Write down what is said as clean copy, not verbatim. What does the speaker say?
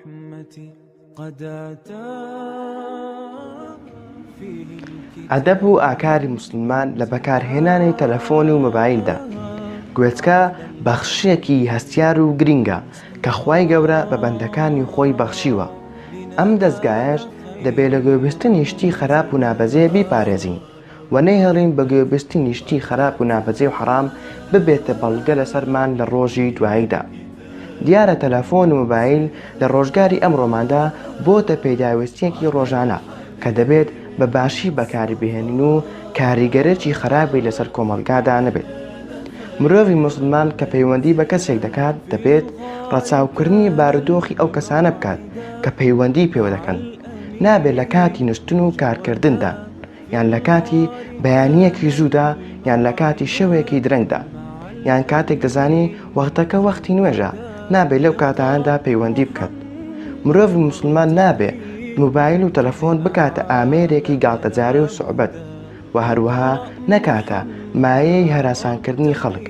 الرحمة قد أتى فيه الكتاب ئەدەب و ئاکاری موسڵمان لە بەکارهێنانی تەلەفۆن و مۆبایلدا گوێچکە بەخششێکی هەستیار و گرینگە کە خوای گەورە بە بەندەکانی خۆی بەخشیوە ئەم دەزگایەش دەبێ لە گوێبیستنی شتی خەراپ و نابەجێ بیپارێزین و نەیهێڵین بە گوێبیستنی شتی خەراپ و نابەجێ و حەڕام ببێتە بەڵگە لەسەرمان لە ڕۆژی دواییدا. دیارە تەلەفۆن و مۆبایل لە ڕۆژگاری ئەمڕۆماندا بۆتە پێداویستیەکی ڕۆژانە کە دەبێت بە باشی بەکاری بهێنین و کاریگەرێکی خەراپی لەسەر کۆمەڵگادا نەبێت. مرۆڤی موسڵمان کە پەیوەندی بە کەسێک دەکات دەبێت ڕەچاوکردنی بارودۆخی ئەو کەسانە بکات کە پەیوەندی پێوە دەکەن. نابێت لە کاتی نوستن و کارکردندا یان لە کاتی بەیانییەکی زوودا یان لە کاتی شەوێکی درەنگدا یان کاتێک دەزانی وەختەکە وەختی نوێژە نابێ لەو کاتانەدا پەیوەندی بکات. مرۆڤی موسڵمان نابێ موبایل و تەلەفۆن بکاتە ئامێرێکی گاڵتەجاری و سوعبەت و هەروەها نەکاتە مایەی هەراسانکردنی خەڵک.